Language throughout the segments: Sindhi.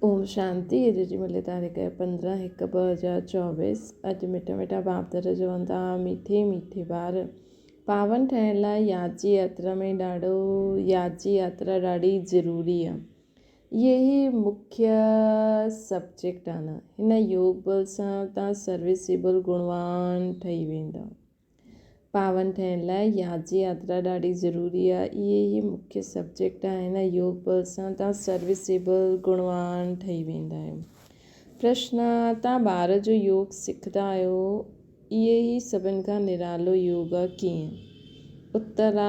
اوم شانتي اڄ جي ملي تاريخ 15 هڪ 2024 اڄ مٺا مٺا باپ دادا چون ٿا ميٺي ميٺي ٻار پاون ٺهڻ لاء ياد جي ياترا ۾ ڏاڍو ياد جي ياترا ڏاڍي ضروري آ اهي ئي مکيه سبجيڪٽ آ نه هن يوگ بل سان تان سروسيبل گڻوان ٺهي ويندا. پاون ٺهڻ لاء ياد جي ياترا ڏاڍي ضروري آهي. اهي ئي مکيه سبجيڪٽ آهن. يوگ بل سان توهان سروسيبل، گڻوان، ٺهي ويندا آهيو. پرشن، توهان ٻار جو يوگ سکندا آهيو، اهي ئي سڀن کان نرالو يوگ آهي، ڪيئن؟ اتر،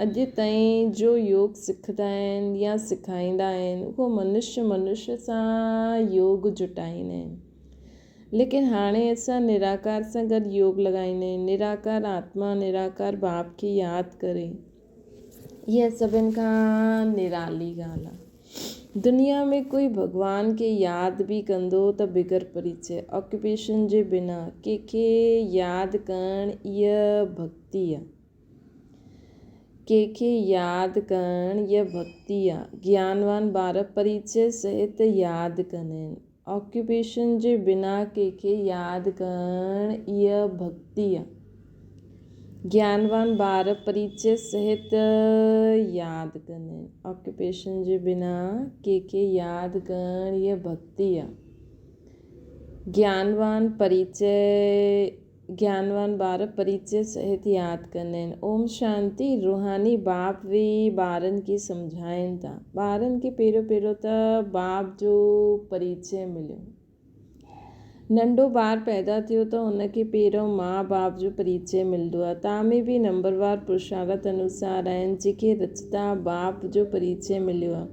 اڄ تائين جو يوگ سکندا آهن يا سکائيندا آهن، اهو منشيه منشيه سان يوگ جٽائيندا آهن. ليڪن هاڻي اسان نراڪار سان گڏ يوگ لڳائيندا آهيون. نراڪار آتما، نراڪار باپ کي ياد ڪري. اها سڀن کان نرالي ڳالهه آهي. دنيا ۾ ڪوئي ڀڳوان کي ياد به ڪندو ته بغير پريچي، Occupation، جي بنا ڪنهن کي ياد ڪرڻ اها ڀڳتي آهي. ڪنهن کي ياد ڪرڻ اها ڀڳتي آهي. گيانوان ٻار پريچي سهت ياد ڪندا آهن. آڪيوپيشن جي بنا ڪنهن کي ياد ڪرڻ اها ڀڳتي آ. گيانوان ٻار پريچي سهت ياد ڪندا آهن. آڪيوپيشن جي بنا ڪنهن کي ياد ڪرڻ اها ڀڳتي آ. گيانوان پريچي گيانوان ٻار پريچي سهت ياد ڪندا آهن. اوم شانتي روحاني باپ به ٻارن کي سمجهائين ٿا. ٻارن کي پهريون پهريون ته باپ جو پريچي مليو. ننڍو ٻار پيدا ٿيو ته ان کي پهريون ماء باپ جو پريچي ملندو آهي. تان ۾ به نمبروار پرشارت انوسار آهن جيڪي رچتا باپ جو پريچي مليو آهي.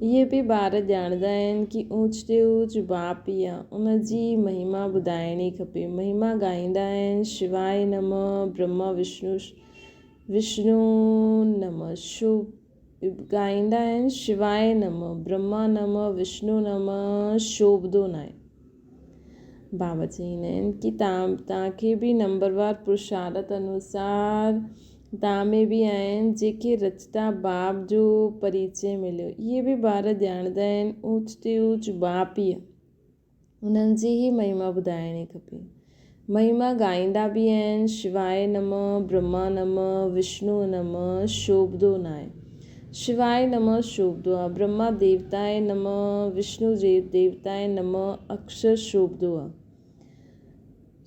اهي به ٻار ڄاڻندا آهن ڪي اوچ تي اوچ باپ ئي آ، ان جي مهما ٻڌائڻي کپي. مهما ڳائيندا آهن، شواء نمه، برهما وشنو وشنو نمه، شو ڳائيندا آهن، شواء نمه، برهما نمه، وشنو نمه، شوڀدو ناهي. بابا چئيندا آهن ڪي توهان کي به نمبروار پرشارت انوسار توهان ۾ به آهن جيڪي رچتا باپ جو پريچي مليو اهي به ٻار ڄاڻندا آهن اوچ تي اوچ باپ ئي آهي انهن جي ئي مهما ٻڌائڻي کپي مهما ڳائيندا به آهن شواء نمه برهما نمه وشنو نمه شوڀدو ناهي شواء نمه شوڀدو آ برهما ديوتاء نمه وشنو ديوتاء نمه اڪشر شوڀدو آ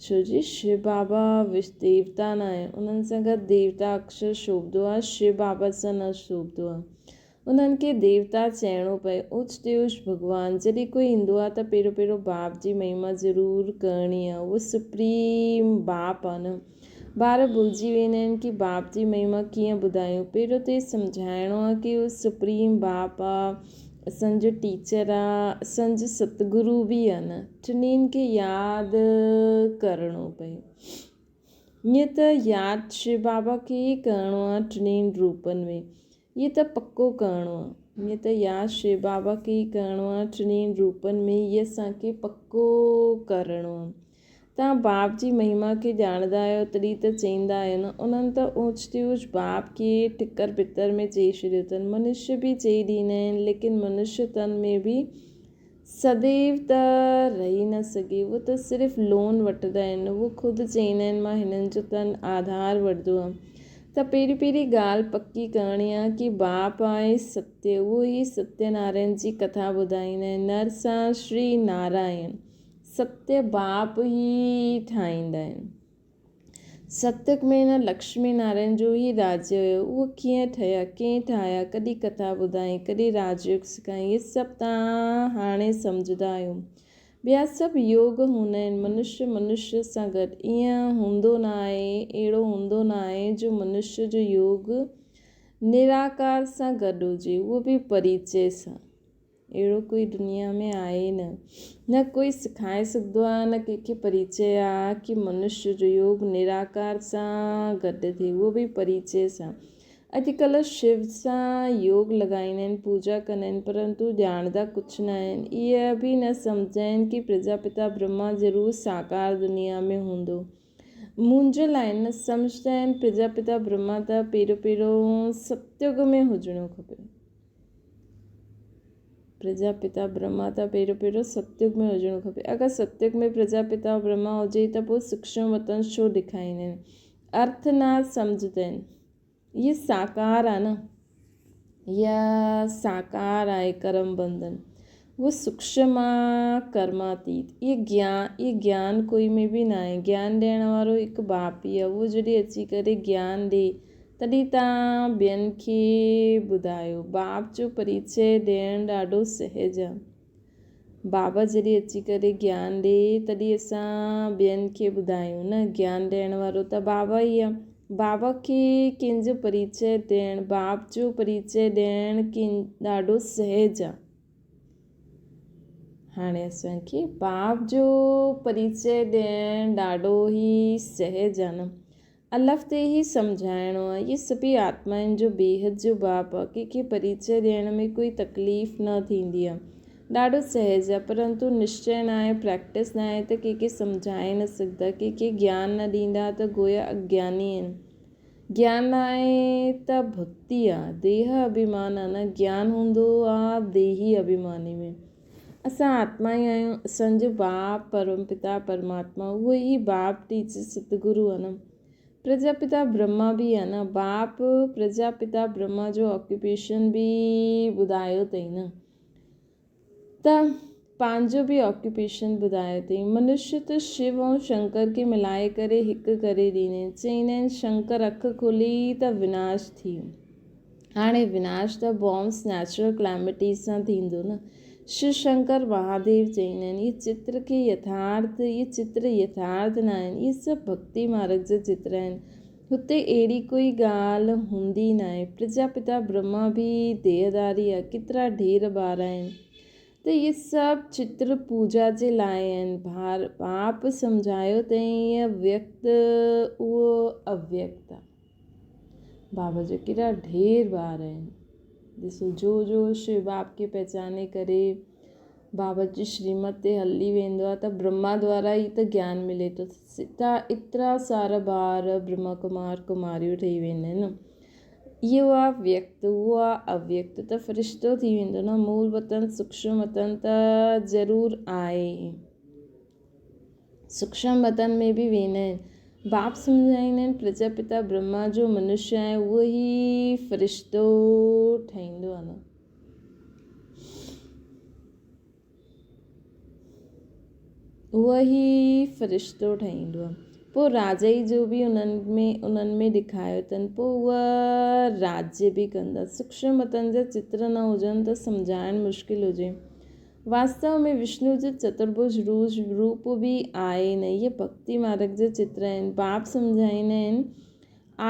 ڇو جي شو بابا وش ديوتا ناهي انهن سان گڏ ديوتا اڪشر شوڀدو آ شو بابا سان نه شوڀدو آ انهن کي ديوتا چئڻو پئي اوچ تي اوچ ڀڳوان جڏهن ڪوئي ايندو آ ته پهريون پهريون باپ جي مهما ضرور ڪرڻي آ اهو سپريم باپ آ نه ٻار ڀلجي ويندا آهن ڪي باپ جي مهما ڪيئن ٻڌايون پهريون ته سمجهائڻو آ ڪي اهو سپريم باپ آ اسان جو ٽيچر آ اسان جو ستگرو به آ نه ٽنهين کي ياد ڪرڻو پئي ائين ته ياد شو بابا کي ئي ڪرڻو آ ٽنهين روپن ۾ اهي ته پڪو ڪرڻو آ. ائين ته ياد شو بابا کي ئي ڪرڻو آ ٽنهين روپن ۾ اهي اسان کي پڪو ڪرڻو آ. توهان باپ جي مهما کي ڄاڻندا آهيو تڏهن ته چئيندا آهيو نه. انهن ته اوچتي اوچ باپ کي ٺڪر پتر ۾ چئي ڇڏيو اٿن. منشيه به چئي ڏيندا آهن ليڪن منشيه تن ۾ به سديو ته رهي نه سگهي. اهو ته صرف لون وٺندا آهن. اهو خود چئيندا آهن مان هنن جو تن آڌار وٺندو آهيان. ته پهرين پهرين ڳالهه پڪي ڪرڻي آهي ڪي باپ آهي ستيه اهو ئي ستيه نارائڻ جي ڪٿا ٻڌائيندا آهن. نر سان شري نارائڻ ستيه باپ ئي ٺاهيندا آهن. ستيگ ۾ نه لڪشمي نارائڻ جو ئي راڄ هيو. اهو ڪيئن ٺهيا، ڪنهن ٺاهيا، ڪڏهن ڪٿا ٻڌائين، ڪڏهن راڄ يوگ سکايائين، اهي سڀ توهان هاڻي سمجهندا آهيو. ٻيا سڀ يوگ هوندا آهن، منشيه منشيه سان گڏ ائين هوندو نه آهي، اهڙو هوندو نه آهي جو منشيه جو يوگ نراڪار سان گڏ هجي، اهو به پريچي سان. اهڙو ڪوئي دنيا ۾ آهي ئي نه. نه ڪوئي سکائي سگهندو آهي نه ڪنهن کي پريچي آهي ڪي منشيه جو يوگ نراڪار سان گڏ ٿئي اهو به پريچي سان. اڄڪلهه شو سان يوگ لڳائيندا آهن پوڄا ڪندا آهن پرنتو ڄاڻندا ڪجهه نه آهن. اهي به نه سمجهندا آهن ڪي پرجاپتا برهما ضرور ساڪار دنيا ۾ هوندو. منهنجي لاء نه سمجهندا آهن پرجاپتا برهما ته پهريون پهريون ستيگ ۾ هجڻو کپي. پرجاپتا برهما ته پهريون پهريون ستيگ ۾ هجڻو کپي. اگر ستيگ ۾ پرجاپتا برهما هجي ته پوء سوڪشم وطن ڇو ڏيکاريندا آهن؟ ارٿ نه سمجهندا آهن. هي ساڪار آهي نه، هي ساڪار آهي ڪرم بنڌن. اهو سوڪشم آ ڪرماتيت. اهي گيان، اهي گيان ڪوئي ۾ به ناهي. گيان ڏيڻ وارو هڪ باپ ئي آهي. اهو جڏهن اچي ڪري گيان ڏي تڏهن توهان ٻين کي ٻڌايو. باپ جو پريچئه ڏيڻ ڏاڍو سهج آ. بابا جڏهن اچي ڪري گيان ڏي تڏهن اسان ٻين کي ٻڌايون نه. گيان ڏيڻ وارو ته بابا ئي آ. بابا کي ڪنهن جو پريچئه ڏيڻ، باپ جو پريچئه ڏيڻ ڏاڍو سهج آ. هاڻي اسان کي باپ جو پريچئه ڏيڻ ڏاڍو ئي سهج آ نه. الف تي ئي سمجهائڻو آهي. اهي سڀئي آتمائن جو بيحد جو باپ آهي. ڪنهن کي پريچئه ڏيڻ ۾ ڪوئي تڪليف نه ٿيندي آهي. ڏاڍو سهج آهي. پرنتو نشچئه ناهي، پريڪٽس ناهي ته ڪنهن کي سمجهائي نه سگهندا. ڪنهن کي گيان نه ڏيندا ته گويا اگياني آهن. گيان ناهي ته ڀڳتي آهي. ديهه اڀيمان آهي نه گيان هوندو آهي ديهي اڀيماني ۾. اسان آتما ئي آهيون، اسان جو باپ پرم پتا پرماتما اهو ئي باپ ٽيچر ستگرو آهي نه. پرجاپتا برهما به آهي نه. باپ پرجاپتا برهما جو آڪيوپيشن به ٻڌايو اٿئي نه ته پنهنجو به آڪيوپيشن ٻڌايو اٿئي. منشي ته شو ۽ شنڪر کي ملائي ڪري هڪ ڪري ڏيندا آهن. چئيندا آهن شنڪر اک کولي ته وناش ٿي ويو. هاڻي وناش ته بومس نيچرل ڪليمٽيز سان ٿيندو نه. شو شنڪر مهاديو چئيندا آهن اهي چتر کي يٿارٿ اهي چتر يٿارٿ نه آهن اهي سڀ ڀڳتي مارگ جا چتر آهن. هتي اهڙي ڪوئي ڳالهه هوندي ناهي. پرجاپتا برهما به ديهداري آهي ڪيترا ڍير ٻار آهن ته اهي سڀ چتر پوڄا جي لاء آهن. باپ سمجهايو ته اهي ويڪت اهو اويڪت آهي. بابا جا ڪيڏا ڍير ٻار آهن. ڏسو جو جو شو باپ کي پهچاني ڪري بابا جي شريمت تي هلي ويندو آهي ته برهما دوارا ئي ته گيان ملي ٿو. سڌا ايترا سارا ٻار برهما ڪمار ڪماريون ٺهي ويندا آهن. اهو آهي ويڪت اهو آهي اويڪت ته فرشتو ٿي ويندو نه. مول وطن سوڪشم وطن ته ضرور آهي. سوڪشم وطن ۾ به ويندا آهن. باپ سمجهائيندا آهن پرجاپتا برهما جو منشي آهي اهو ئي فرشتو ٺهيندو آهي نه. اهو ئي فرشتو ٺهيندو آهي. پوء راجائي جو به انهن ۾ انهن ۾ ڏيکايو اٿن پوء اها راجيه به ڪندا. سوڪشم وطن جا چتر نه هجن ته سمجهائڻ مشڪل هجي. واستو ۾ وشنو جو چترڀج روپ به آهي نه. اهي ڀڳتي مارگ جا چتر آهن. باپ سمجهائيندا آهن،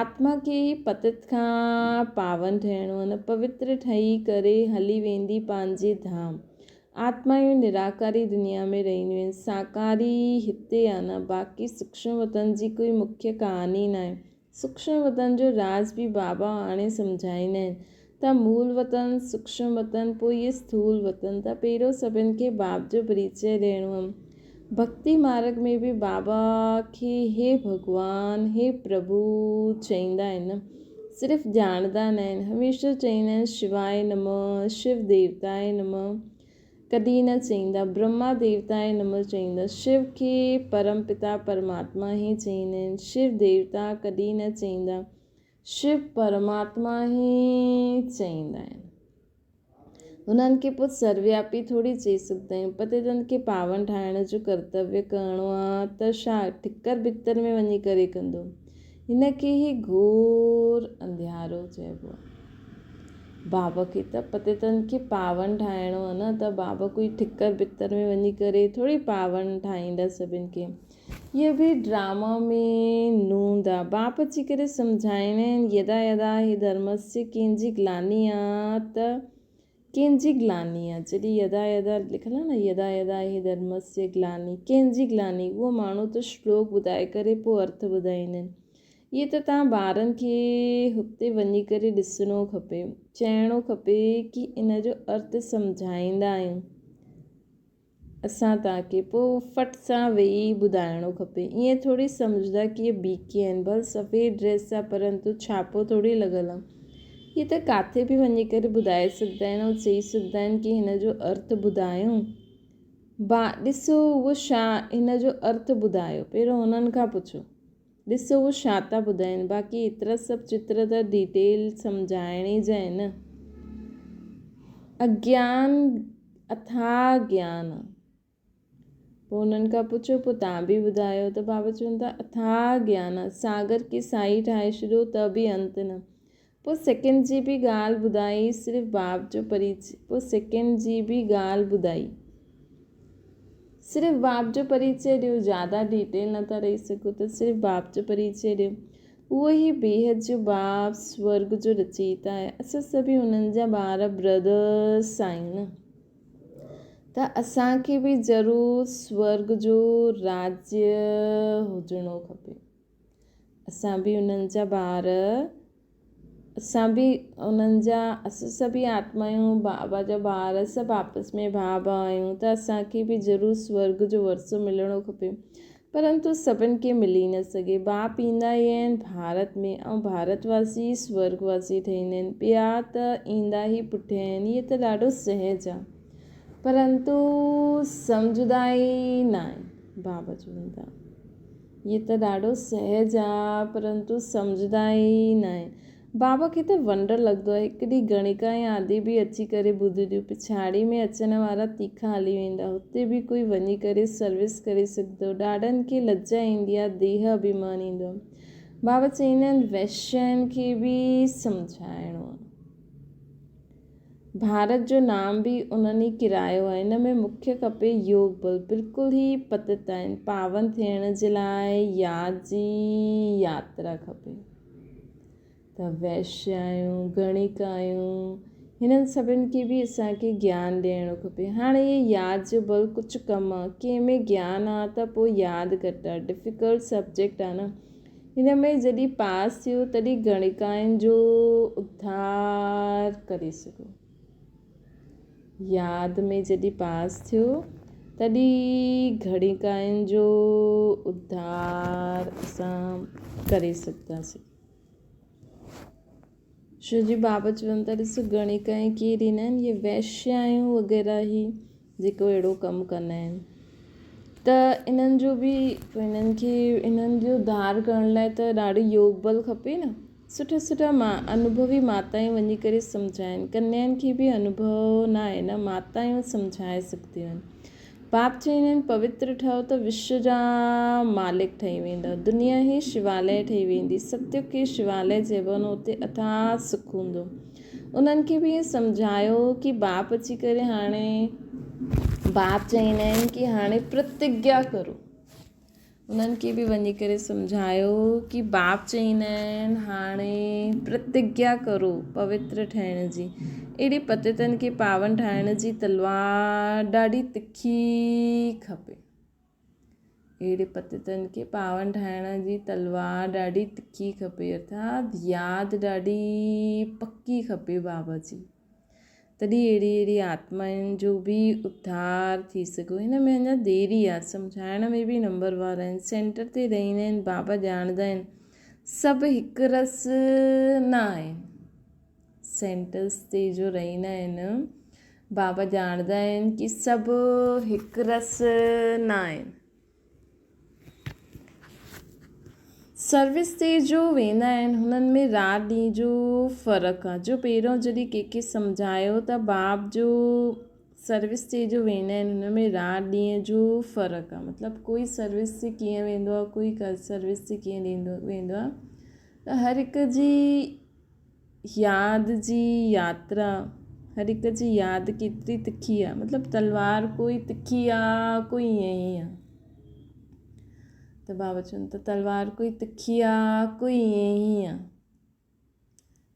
آتما کي ئي پتت کان پاون ٺهڻو آهي نه پوتر ٺهي ڪري هلي ويندي پنهنجي ڌام. آتمائون نراڪاري دنيا ۾ رهنديون آهن. ساڪاري هتي آهي نه. باقي سوڪشم وطن جي ڪوئي مکيه ڪهاڻي ناهي. سوڪشم وطن جو راز به بابا هاڻي سمجهائيندا آهن ته مول وطن، سوڪشم وطن، پوء اهي اسٿول وطن ته پهريون سڀن کي باپ جو پريچئه ڏيڻو هئم. ڀڳتي مارگ ۾ به بابا کي هي ڀڳوان، هي پرڀو چئيندا آهن نه، صرف ڄاڻندا نه آهن، هميشه چئيندا آهن شواء نمه، شو ديوتاء نمه. ڪڏهن نه چئيندا. برهما ديوتائي نمه چئيندا. شو کي پرم پتا پرماتما ئي چئيندا آهن. شو ديوتا ڪڏهن نه چئيندا. شو پرماتما ئي چئيندا آهن. هنن کي پوء سروياپي ٿوري چئي سگهندا آهيون. پتيتن کي پاون ٺاهڻ جو ڪرتويه ڪرڻو آ ته ڇا ٺڪر ڀتر ۾ وڃي ڪري ڪندو. هن کي ئي گهور انڌيارو چئبو آ. بابا کي ته پتيتن کي پاون ٺاهڻو آ نه ته بابا ڪوئي ٺڪر ڀتر ۾ وڃي ڪري ٿوري پاون ٺاهيندا سڀن کي. اهو به ڊراما ۾ نوند آ. باپ اچي ڪري سمجهائيندا آهن يدا يدا هي ڌرمسيه ڪنهن جي گلاني آ ته ڪنهن جي گلاني آ. جڏهن يدا يدا لکيل آ نه يدا يدا هي ڌرمسيه گلاني ڪنهن جي گلاني اهو ماڻهو ته شلوڪ ٻڌائي ڪري پوء ارٿ ٻڌائيندا آهن. اهي ته توهان ٻارن کي هتي وڃي ڪري ڏسڻو کپي، چئڻو کپي ڪي ان جو ارٿ سمجهائيندا آهيون اسان توهان کي پوء فٽ سان ويهي ٻڌائڻو کپي ائين ٿوري سمجهندا ڪي اهي بي ڪي آهن ڀل سفيد ڊريس آهي پرنتو ڇاپو ٿوري لڳل آهي. هي ته ڪاٿي به وڃي ڪري ٻڌائي سگهندا آهن ۽ چئي سگهندا آهن ڪي هن جو ارٿ ٻڌايو. با ڏسو اهو ڇا هن جو ارٿ ٻڌايو. پهريون هنن کان پڇو. ڏسو اهو ڇا ٿا ٻڌائين. باقي ايترا سڀ چتر ته ڊيٽيل سمجهائڻي جا آهن نه. اگيان اٿاهه گيان آ. پوء انهن کان پڇيو، پوء توهان به ٻڌايو ته بابا چون ٿا اٿاهه گيان آ، ساگر کي سائي ٺاهي ڇڏيو ته به انت نه. پوء سيڪنڊ جي به ڳالهه ٻڌائي صرف باب جو پريچ پوء سيڪنڊ جي به ڳالهه ٻڌائي صرف باب جو پريچي ڏيو زياده ڊيٽيل نٿا ڏئي سگهو ته صرف باب جو پريچي ڏيو. اهو ئي بيحد جو باپ سورڳ جو رچيتا آهي. اسان سڀئي انهن جا ٻار برادرس آهيون نه. ته اسان کي به ضرور سورڳ جو راجيه هجڻو کپي. اسان به انهن جا ٻار، اسان به انهن جا، اسان سڀئي آتمايون بابا جا ٻار سڀ آپس ۾ ڀاء ڀاء آهيون ته اسان کي به ضرور سورڳ جو ورثو ملڻو کپي. پرنتو سڀن کي ملي نه سگهي. باپ ايندا ئي آهن ڀارت ۾ ۽ ڀارت واسي ئي سورڳ واسي ٺهيندا آهن. ٻيا ته ايندا ئي پٺيان آهن. هيء ته ڏاڍو سهج آهي. پرنتو سمجهندا ئي نه آهن. بابا چون ٿا. هيء ته ڏاڍو سهج آهي پرنتو سمجهندا ئي نه آهن. بابا کي ته ونڊر لڳندو آهي. هڪ ڏينهن گڻيڪا ۽ آدي به اچي ڪري ٻڌنديون. پڇاڙي ۾ اچڻ وارا تيکا هلي ويندا. هتي به ڪوئي وڃي ڪري سروس ڪري سگهندو. ڏاڏن کي لڄا ايندي آهي، ديهه اڀيمان ايندو آهي. بابا چئيندا آهن وئشين کي به سمجهائڻو آهي. ڀارت جو نام به انهن ئي ڪرايو آهي. ان ۾ مکيه کپي يوگ بل. بلڪل هي پتت آهن. پاون ٿيڻ جي لاء ياد جي ياترا کپي. ته وئشيايون، گڻيڪايون، هنن سڀن کي به اسان کي گيان ڏيڻو کپي. هاڻي هي ياد جو بل ڪجهه ڪم آ. ڪنهن ۾ گيان آ ته پوء ياد گهٽ آ. ڊفيڪلٽ سبجيڪٽ آ نه. هن ۾ جڏهن پاس ٿيو تڏهن گڻڪائن جو اڌار ڪري سگهو. ياد ۾ جڏهن پاس ٿيو تڏهن گڻڪائن جو اڌار اسان ڪري سگهنداسين. شو جي بابا چون ٿا ڏسو گڻڪائين ڪير ايندا آهن اهي وئشيائون وغيره هي جيڪو اهڙو ڪم ڪندا آهن ته انهن جو به انهن کي انهن جو ڌار ڪرڻ لاء ته ڏاڍو يوگ بل کپي نه سٺا سٺا ما انوڀوي ماتائون وڃي ڪري سمجهائن ڪنيائن کي به انوڀو نه آهي نه ماتائون سمجهائي سگهنديون آهن باپ چئيندا آهن پوتر ٺهو ته وشو جا مالڪ ٺهي ويندؤ دنيا هي شواليه ٺهي ويندي ستيوگ کي شواليه چئبو آهي اتي اٿاهه سک هوندو انهن کي به ائين سمجهايو ڪي باپ اچي ڪري هاڻي باپ چئيندا آهن ڪي هاڻي پرتگيا ڪرو انهن کي به وڃي ڪري سمجهايو ڪي باپ چئيندا آهن هاڻي پرتگيا ڪرو پوتر ٺهڻ جي اهڙي پتيتن کي پاون ٺاهڻ جي تلوار ڏاڍي تکي کپي اهڙي پتيتن کي پاون ٺاهڻ جي تلوار ڏاڍي تکي کپي ارٿات ياد ڏاڍي پڪي کپي بابا جي تڏهن اهڙي اهڙي آتمائن جو به اڌار ٿي سگهيو. هن ۾ اڃا ديري آ، سمجهائڻ ۾ به نمبر وار آهن. سينٽر تي رهندا آهن، بابا ڄاڻندا آهن. سڀ هڪ رس نه آهن. سينٽرس تي جو رهندا آهن، بابا ڄاڻندا آهن ڪي سڀ هڪ رس نه آهن. سروس تي جو ويندا آهن هنن ۾ رات ڏينهن جو فرق آهي جو پهريون جڏهن ڪنهن کي سمجهايو ته باپ جو سروس تي جو ويندا آهن هن ۾ رات ڏينهن جو فرق آهي مطلب ڪوئي سروس تي ڪيئن ويندو آهي ڪوئي سروس تي ڪيئن ڏيندو ويندو آهي ته هر هڪ جي ياد جي ياترا هر هڪ جي ياد ڪيتري تکي آ مطلب تلوار ڪوئي تکي آ ڪوئي ائين ئي آ ته بابا چون ته تلوار ڪوئي تکي آ ڪوئي ائين ئي آ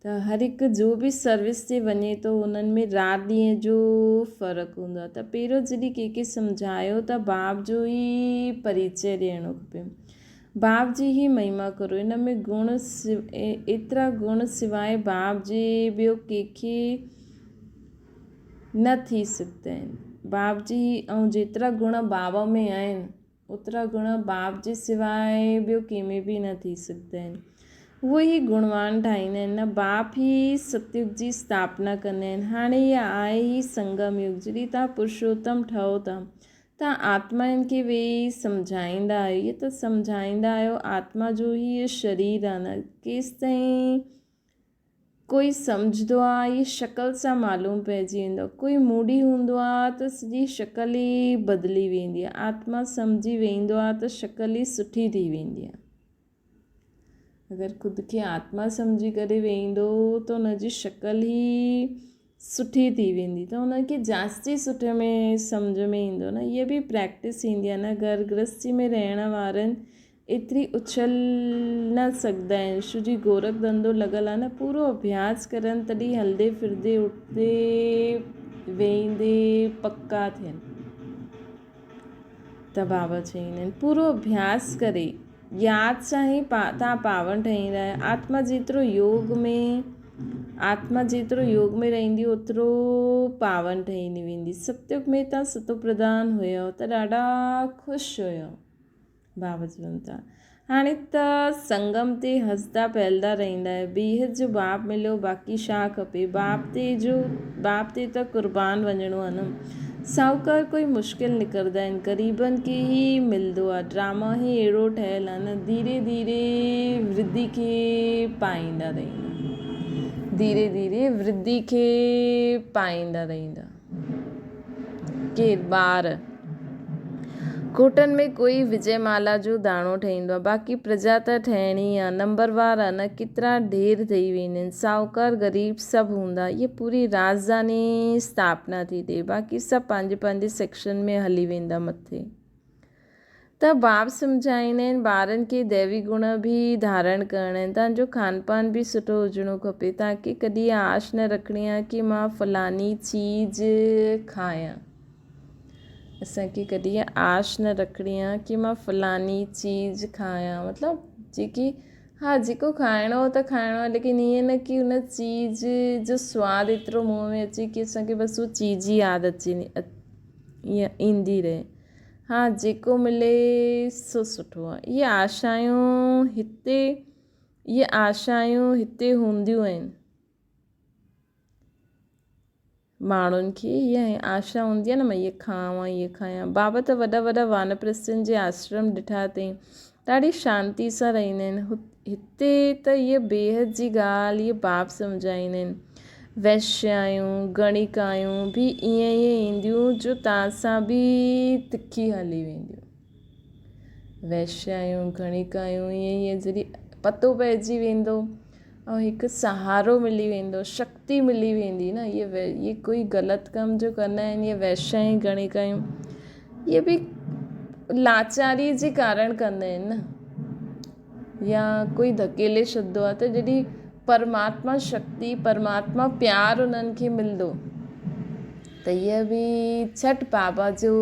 ته هر هڪ جو به سروس تي وڃي ٿو انهن ۾ رات ڏينهن جو فرق هوندو آ ته پهريون جڏهن ڪنهن کي سمجهايو ته باب جو ئي پريچي ڏيڻو کپي باب جي هي مهما ڪرو. ان ۾ گڻ ايترا گڻ سواء باب جي ٻيو ڪنهن کي نه ٿي سگهندا آهن. باب جي ۽ جيترا گڻ باب ۾ آهن اوترا گڻ باب جي سواء ٻيو ڪنهن ۾ به نه ٿي سگهندا آهن. اهي ئي گڻوان ٺاهيندا آهن نه باپ ئي ستيگ جي اسٿاپنا ڪندا آهن. هاڻي اها آهي ئي سنگم يگ جڏهن توهان پرشوتم ٺهو ٿا. توهان آتمائن کي ويهي سمجهائيندا آهيو. اهي ته سمجهائيندا آهيو آتما جو هي شرير آهي نه ڪيستائين ڪوئي سمجهندو آهي اهي شڪل سان معلوم پئجي ويندو آهي. ڪوئي موڊي هوندو آهي ته سڄي شڪل ئي بدلي ويندي آهي. آتما سمجهي ويندو آهي ته شڪل ئي سٺي ٿي ويندي آهي. اگر خود کي آتما سمجهي ڪري ويهندو ته ان جي شڪل ئي سٺي ٿي ويندي ته ان کي جاستي سٺي ۾ سمجهه ۾ ايندو نه اها به پريڪٽس ايندي آهي نه گهر گرهستي ۾ رهڻ وارن ايتري اڇل نه سگهندا آهن ڇو جي گورک ڌنڌو لڳل آهي نه پورو اڀياس ڪرن تڏهن هلندي ڦرندي اٺندي ويهندي پڪا ٿين ته بابا چئيندا آهن پورو اڀياس ڪري ياد سان ئي توهان پاون ٺهيندا آهيو. آتما جيترو يوگ ۾ آتما جيترو يوگ ۾ رهندي اوترو پاون ٺهيندي ويندي. ستيگ ۾ توهان ستو پرڌان هيو ته ڏاڍا خوش هيو. بابا چون ٿا هاڻي ته سنگم تي هسندا ڦهلدا رهندا آهيو. بيحد جو باپ مليو باقي ڇا کپي. باپ تي جو باپ تي ته قربان وڃڻو آهي نه. ساهوڪار ڪوئي مشڪل نڪرندا آهن. غريبن کي ئي ملندو آهي. ڊرامو ئي اهڙو ٺهيل آهي نه. ڌيري ڌيري ورڌي کي پائيندا رهندا. ڌيري ڌيري ورڌي کي پائيندا رهندا. ڪير ٻار ڪوٽن ۾ ڪوئي وجي مالا جو داڻو ٺهيندو آهي، باقي پرجا ته ٺهڻي آهي، نمبروار آهي نه ڪيترا ڍير ٿئي ويندا آهن، ساهوڪار غريب سڀ هوندا، هيء پوري راڄڌاني اسٿاپنا ٿي ٿئي، باقي سڀ پنهنجي پنهنجي سيڪشن ۾ هلي ويندا مٿي. ته باب سمجهائيندا آهن، ٻارن کي ديوي گڻ به ڌارڻ ڪرڻا آهن، تان جو کان پان به سٺو هجڻو کپي، تان کي ڪڏهن اها آش نه رکڻي آهي ڪي مان فلاني چيز کايان، اسان کي ڪڏهن اها آش نه رکڻي آهي ڪي مان فلاني چيز کايان، مطلب جيڪي ها جيڪو کائڻو هو ته کائڻو آهي ليڪن ائين نه ڪي ان چيز جو سواد ايترو منهن ۾ اچي ڪي اسان کي بس اها چيز ئي ياد اچي ايندي رهي. ها جيڪو ملي سو سٺو آهي. اهي آشايون هتي اهي آشايون هتي هونديون آهن. ماڻهن کي اها آشا هوندي آهي نه مان اهي کاوان اهي کايان. بابا ته وڏا وڏا وانپرستين جي آشرم ڏٺا اٿئي. ڏاڍي شانتي سان رهندا آهن. هتي ته هيء بيحد جي ڳالهه اهي باپ سمجهائيندا آهن. وئشيايون، گڻيڪايون به ائين ئي اينديون جو تان سان به تکي هلي وينديون. وئشيايون، گڻيڪايون ائين ئي جڏهن پتو پئجي ويندو ۽ هڪ سهارو ملي ويندو، شڪتي ملي ويندي نه اهي اهي ڪوئي غلط ڪم جو ڪندا آهن اهي وئشيايون، گڻيڪايون اهي به لاچاري جي ڪارڻ ڪندا آهن نه يا ڪوئي ڌڪيلي ڇڏندو آهي ته جڏهن پرماتما شڪتي پرماتما پيار انهن کي ملندو ته اهي به ڇٽ بابا جو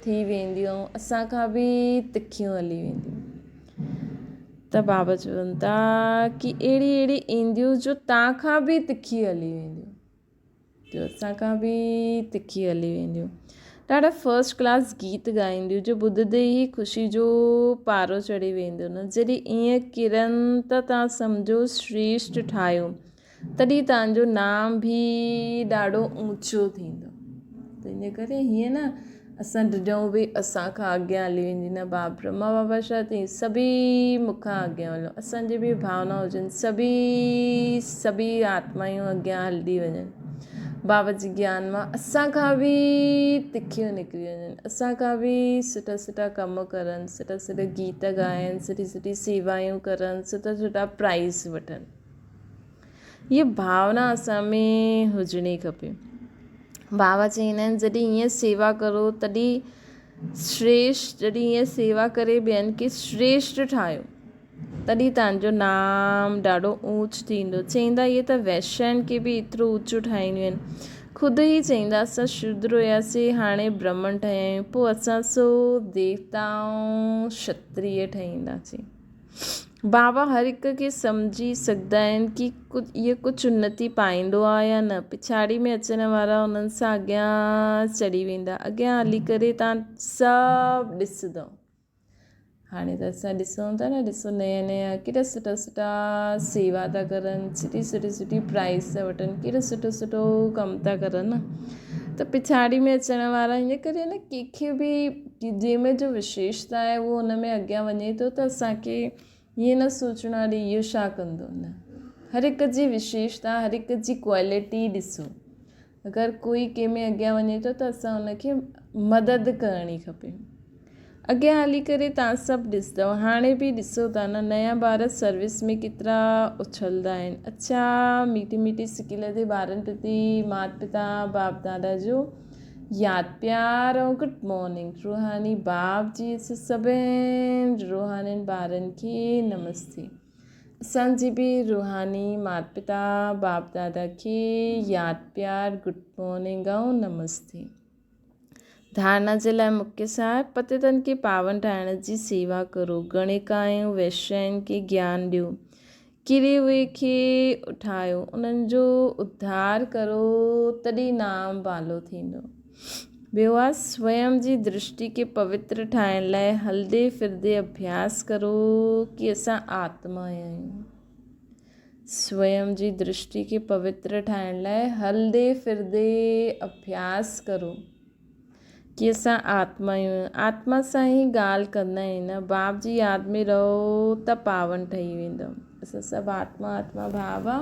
ٿي وينديون ۽ اسان کان به تکيون هلي وينديون ته بابا چون ٿا ڪي اهڙي اهڙي اينديون جو تان کان به تکي هلي وينديون جو اسان کان به تکي هلي وينديون. ڏاڍا فرسٽ ڪلاس گيت ڳائينديون جو ٻڌندي ئي خوشي جو پارو چڙهي ويندو نه. جڏهن ائين ڪرن ته توهان سمجهو شريشٽ ٺاهيو تڏهن توهان جو نام به ڏاڍو اوچو ٿيندو. ته ان ڪري هيئن نه اسان ڊڄون به اسان کان اڳيان هلي ويندي نه باب برهما بابا ڇا ٿئي سڀئي مون کان اڳيان هلو اسان جي به ڀاونا هجن سڀئي سڀئي آتمايون اڳيان هلندي وڃن بابا جي گيان مان اسان کان به تکيون نڪري وڃن اسان کان به سٺا سٺا ڪم ڪرن سٺا سٺا گيت ڳائن سٺي سٺي سيوايون ڪرن سٺا سٺا پرائز وٺن هيء ڀاونا اسان ۾ هجڻي کپي. بابا چئيندا آهن جڏهن ائين سيوا ڪرو تڏهن شريشٽ جڏهن ائين سيوا ڪري ٻين کي شريشٽ ٺاهيو تڏهن توهان جو نام ڏاڍو اوچ ٿيندو. چئيندا اهي ته وئشين کي به ايترو اوچو ٺاهينديون آهن. خود ئي چئيندا اسان شودر هياسين هاڻي برهمڻ ٺهيا آهيون پوء اسان سو ديوتا ۽ شتريه ٺهينداسين. بابا هر هڪ کي سمجهي سگهندا آهن ڪي اهي ڪجهه انتي پائيندو آهي يا نه پڇاڙي ۾ اچڻ وارا انهن سان اڳيان چڙهي ويندا اڳيان هلي ڪري تان سڀ ڏسندو. هاڻي ته اسان ڏسون ٿا نه ڏسو نيا نيا ڪيڏا سٺا سٺا سيوا ٿا ڪرن سٺي سٺي سٺي پرائز ٿا وٺن ڪيڏو سٺو سٺو ڪم ٿا ڪرن نه ته پڇاڙي ۾ اچڻ وارا ان ڪري نه ڪنهن کي به جنهن ۾ جو وشيشتا آهي اهو ان ۾ اڳيان وڃي ٿو ته اسانکي ائين نه سوچڻو آهي اهو ڇا ڪندو نه هر هڪ جي وشيشتا هر هڪ جي ڪوالٽي ڏسو اگر ڪوئي ڪنهن ۾ اڳيان وڃي ٿو ته اسان ان کي مدد ڪرڻي کپي. اڳيان هلي ڪري توهان سڀ ڏسندؤ هاڻي به ڏسو ٿا نه نيا ٻار سروس ۾ ڪيترا اڇلدا آهن. اڇا ميٺي ميٺي سڪيل تي ٻارن پرتي مات پتا باپ دادا جو ياد پيار ۽ گڊ مارننگ روحاني باپ جي سڀني روحانين ٻارن کي نمستي. اسان جي به روحاني مات پتا باپ دادا کي ياد پيار گڊ مارننگ ۽ نمستي. ڌارنا جي لاء مکيه صاحب پتيتن کي پاون ٺاهڻ جي سيوا ڪرو، گڻيڪائن ويشيائن کي گيان ڏيو، ڪري هئي کي اٺايو، انهن جو اڌار ڪرو تڏهن نام ڀالو ٿيندو. ٻيو آ سويم جي درشٽي کي پوتر ٺاهڻ لاء هلندي ڦرندي اڀياس ڪرو ڪي اسان آتما آهيون. سويم جي درشٽي کي پوتر ٺاهڻ لاء هلندي ڦرندي اڀياس ڪرو ڪي اسان آتما آهيون. آتما سان ئي ڳالهه ڪندا آهن نه. باپ جي ياد ۾ رهو ته پاون ٺهي ويندؤ. اسان سڀ آتما آتما ڀاو آ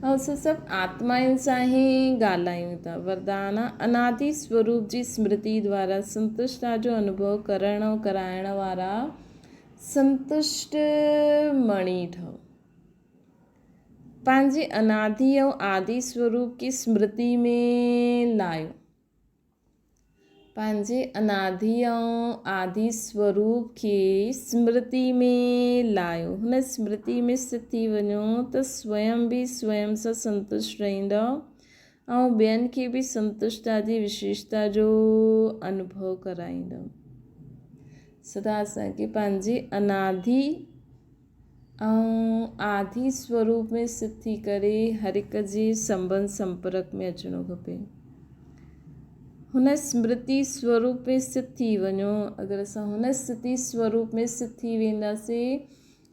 ۽ اسان سڀ آتمائن سان ئي ڳالهايون ٿا. وردان، انادي سوروپ جي سمرتي دوارا سنتشٽتا جو انوڀو ڪرڻ ۽ ڪرائڻ وارا سنتشٽ مڻي ٺهو. پنهنجي انادي ۽ آدي سوروپ کي سمرتي ۾ لايو. پنهنجي انادي ۽ آدي سوروپ کي سمرتي ۾ لايو. هن سمرتي ۾ اسٿت ٿي وڃو ته سويم به سويم سان سنتشٽ رهندؤ ۽ ٻين کي به سنتشٽتا جي وشيشتا جو انوڀو ڪرائيندؤ. سدا اسان کي پنهنجي انادي ۽ آدي سوروپ ۾ اسٿت ٿي ڪري هر هڪ جي سنٻنڌ سمپرڪ ۾ اچڻو کپي. هن سمرتي سوروپ ۾ اسٿت ٿي وڃو. اگر اسان هن اسٿتي سوروپ ۾ اسٿت ٿي وينداسين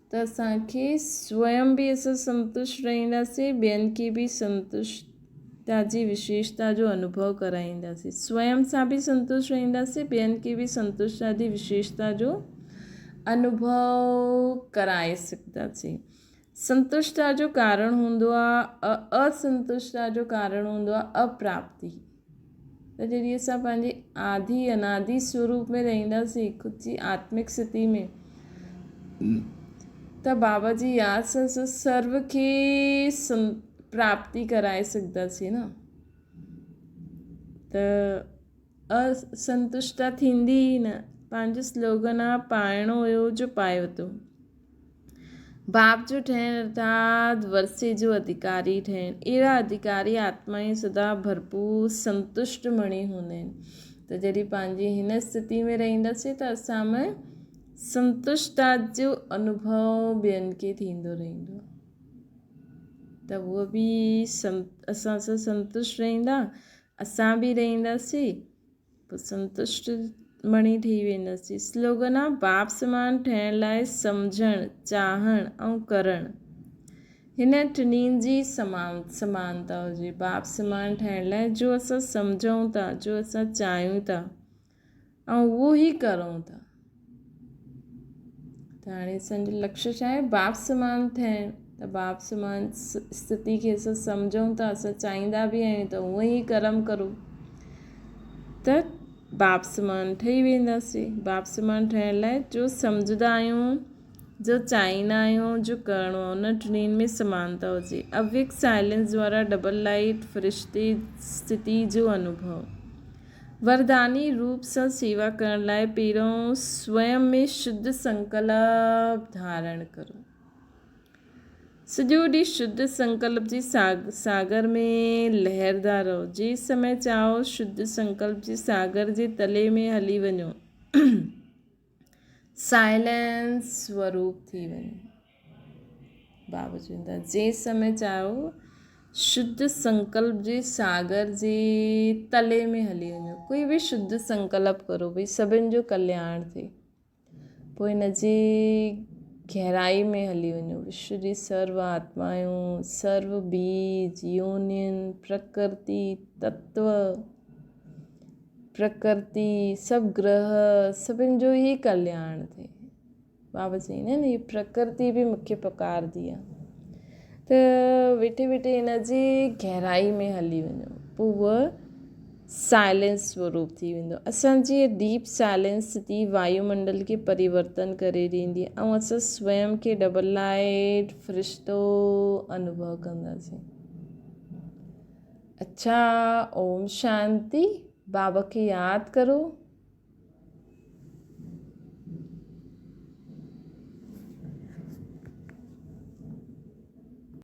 ته اسان کي سويم به اسان سنتشٽ رهنداسين، ٻين کي به سنتشٽتا جي وشيشتا جو انوڀو ڪرائينداسين. سويم سان به سنتشٽ رهنداسين، ٻين کي به سنتشٽتا جي وشيشتا جو انوڀو ڪرائي سگهنداسين. سنتشٽتا جو ڪارڻ هوندو آهي اسنتشٽتا جو ڪارڻ هوندو آهي اپراپتي. ته جڏهن اسان پنهنجي آدي انادي سوروپ ۾ رهنداسين خود جي آتمڪ اسٿتي ۾ ته بابا جي ياد سان اسان سرو کي پراپتي ڪرائي سگهنداسين نه ته اسنتشٽتا ٿيندي ئي نه. پنهنجو سلوگن آ پائڻو هيو جو پائي ورتو. باپ جو ٺهڻ ارٿات ورثي جو اڌڪاري ٺهڻ. اهڙا اڌڪاري آتمائون سدا ڀرپور سنتشٽ مڻي هوندا آهن. ته جڏهن پنهنجي هن اسٿتي ۾ رهنداسين ته اسان ۾ سنتشٽتا جو انوڀو ٻين کي ٿيندو رهندو. ته هوء به اسان سان سنتشٽ رهندا. اسان به رهنداسين پوء سنتشٽ بڻي ٺهي وينداسين. سلوگن آ باپ سمان ٺهڻ لاء سمجهڻ، چاهڻ ۽ ڪرڻ. هن ٽنهي جي سمانتا هجي. باپ سمان ٺهڻ لاء جو اسان سمجهون ٿا، جو اسان چاهيون ٿا ۽ اهو ئي ڪرون ٿا. ته هاڻي اسان جو لڪشيه ڇا آهي؟ باپ سمان ٿيڻ. ته باپ سمان اسٿتي کي اسان سمجهون ٿا، اسان چاهيندا به آهيون ته اونئن ئي ڪرم ڪرون ته باپ سمان ٺهي وينداسين. باپ سمان ٺهڻ لاء جو سمجهندا آهيون، جو چاهيندا آهيون، جو ڪرڻو آهي، ان ٽنهي ۾ سمانتا هجي. اويڪ سائلنس دوارا ڊبل لائيٽ فرشتي اسٿتي جو انوڀو. ورداني روپ سان سيوا ڪرڻ لاء پهريون سويم ۾ شڌ سنڪلپ ڌارڻ ڪرو. سڄو ڏينهن شڌ سنڪلپ جي ساگر ۾ لهردا رهو. جنهن سمي چاهو شڌ سنڪلپ جي ساگر جي تلي ۾ هلي وڃو. سائلنس سوروپ ٿي وڃو. بابا چون ٿا جنهن سمي چاهيو شڌ سنڪلپ جي ساگر جي تلي ۾ هلي وڃو. ڪوئي به شڌ سنڪلپ ڪرو ڀئي سڀن جو ڪلياڻ ٿئي. پوء ان جي گهرائي ۾ هلي وڃو. وشو جي سرو آتمائون، سرو بيج، يونين، پرڪرتي، تتو، پرڪرتي، سڀ گرهه، سڀن جو ئي ڪلياڻ ٿئي. بابا چئيندا آهن هي پرڪرتي به مون کي پڪارندي آهي ته ويٺي ويٺي ان جي گهرائي ۾ هلي وڃو پوء اهو سائلينس سوروپ ٿي ويندو اسانجي ڊيپ سائلينس اسٿتي وايومنڊل کي پريورتن ڪري ڏيندي ۽ اسان سويم کي ڊبل لائٽ فرشتو انوڀو ڪنداسين. اڇا اوم شانتي بابا کي ياد ڪرو.